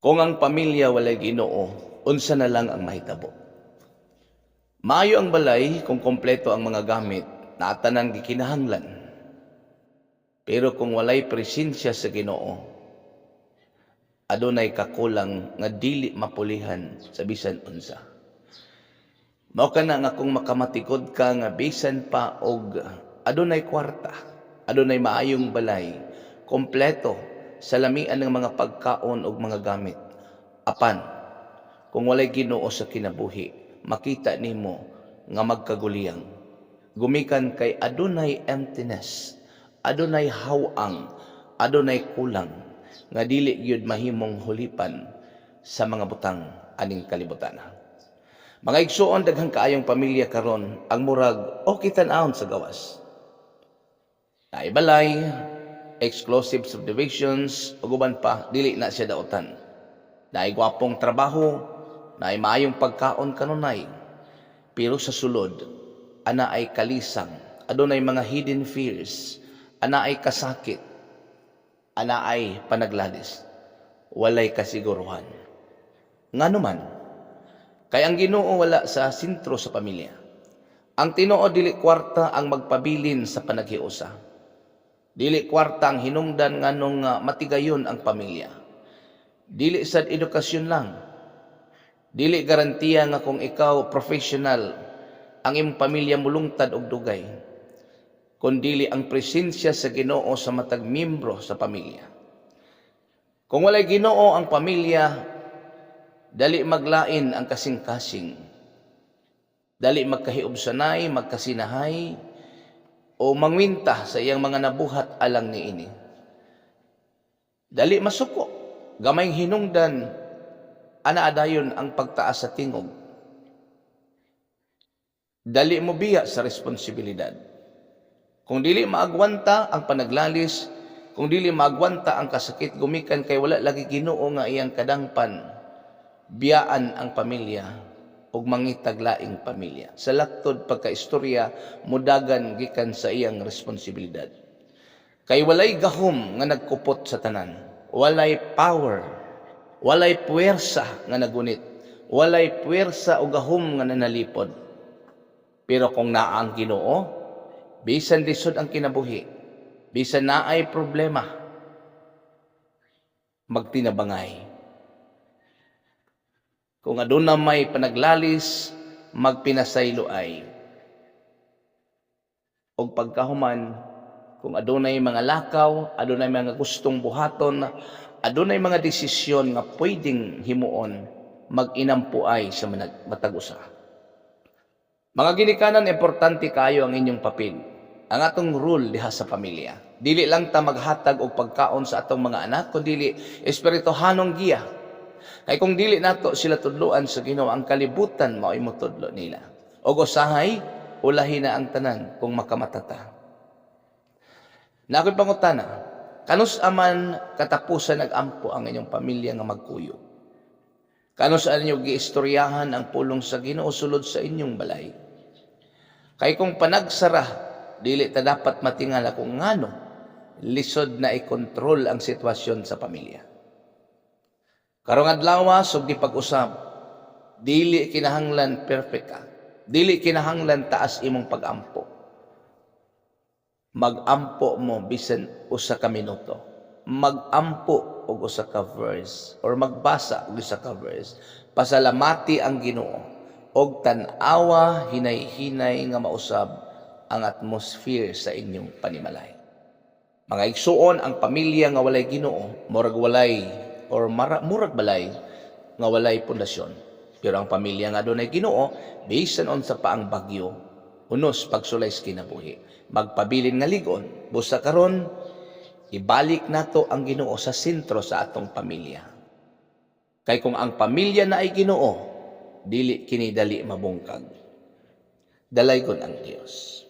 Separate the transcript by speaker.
Speaker 1: Kung ang pamilya walay Ginoo, unsa na lang ang mahitabo? Maayo ang balay kung kompleto ang mga gamit na tanan gikinahanglan. Pero kung walay presensya sa Ginoo, adunay kakulang nga dili mapulihan sa bisan unsa. Mao kana nga kung makamatikod ka nga bisan pa og adunay kwarta, adunay maayong balay, kompleto sa lamian ng mga pagkaon ug mga gamit. Apan, kung walay Ginoo sa kinabuhi, makita nimo nga magkaguliyang. Gumikan kay adunay emptiness, adunay hawang, adunay kulang nga dili gyud mahimong hulipan sa mga butang aning kalibutan. Mga igsuon, daghang kaayong pamilya karon ang murag okay tan-awon sa gawas. Naay balay, exclusive subdivisions, ug uban pa, dili na siya dautan. Naay gwapong trabaho, naay maayong pagkaon kanunay. Pero sa sulod, ana ay kalisang, adunay mga hidden fears, ana ay kasakit, ana ay panaglalis. Walay kasiguruhan. Ngano man, kay ang Ginoo wala sa sentro sa pamilya. Ang tinuod, dili kwarta ang magpabilin sa panaghiusa. Dili kwarta ang hinungdan nganong matigayon ang pamilya. Dili sad edukasyon lang. Dili garantiya nga kung ikaw professional, ang imong pamilya mulungtad og dugay. Kun dili ang presensya sa Ginoo sa matag miyembro sa pamilya. Kung walay Ginoo ang pamilya, dali maglain ang kasing-kasing. Dali magkahiubsanay, magkasinahay, o mangwinta sa iyang mga nabuhat alang niini. Dali masuko, gamayng hinungdan, ana adayon ang pagtaas sa tingog. Dali mo biya sa responsibilidad. Kung dili maagwanta ang panaglalis, kung dili maagwanta ang kasakit gumikan kay wala lagi Ginoo nga iyang kadangpan, biyaan ang pamilya ug mangitag laing pamilya. Sa laktod pagkaistorya, mudagan gikan sa iyang responsibilidad. Kay walay gahom nga nagkupot sa tanan. Walay power, walay puwersa nga nagunit, walay puwersa o gahom nga nanalipod. Pero kung naa ang Ginoo, bisan lisod ang kinabuhi, bisan naay problema, magtinabangay. Kung aduna may panaglalis, magpinasaylo ay. Og pagkahuman, kung adunay mga lakaw, adunay mga gustong buhaton, adunay mga desisyon nga pwedeng himuon, mag-inampo ay sa matag usa. Mga ginikanan, importante kayo ang inyong papel. Ang atong role diha sa pamilya. Dili lang ta maghatag og pagkaon sa atong mga anak, kundi espirituhanong giya. Kay kung dili nato sila tudloan sa Ginoo, ang kalibutan mao'y motudlo nila. Og usahay, ulahi na ang tanan kung makamata ta. Na ako'y pangutana, kanus aman katapusan nag-ampo ang inyong pamilya nga magkuyog? Kanus ninyo giistoryahan ang pulong sa Ginoo sulod sa inyong balay? Kay kung panagsara, dili ta dapat matingala kung ngano lisod na i-kontrol ang sitwasyon sa pamilya. Karong adlaw, sugdi pag-usab, dili kinahanglan perfect ka. Dili kinahanglan taas imong pag-ampo. Mag-ampo mo bisan usa ka minuto. Mag-ampo og usa ka verse or magbasa og usa ka verse. Pasalamati ang Ginoo og tan-awa hinay-hinay nga mausab ang atmosphere sa inyong panimalay. Mga igsuon, ang pamilya nga walay Ginoo, murag walay or murag balay nga walay pundasyon. Pero ang pamilya nga adunay Ginoo, bisan unsa pa ang bagyo, unos pagsulay sa kinabuhi. Magpabilin nga ligon, busa karon ibalik nato ang Ginoo sa sentro sa atong pamilya. Kay kung ang pamilya na ay Ginoo, dili kini dali mabungkag. Dalaygon ang Dios.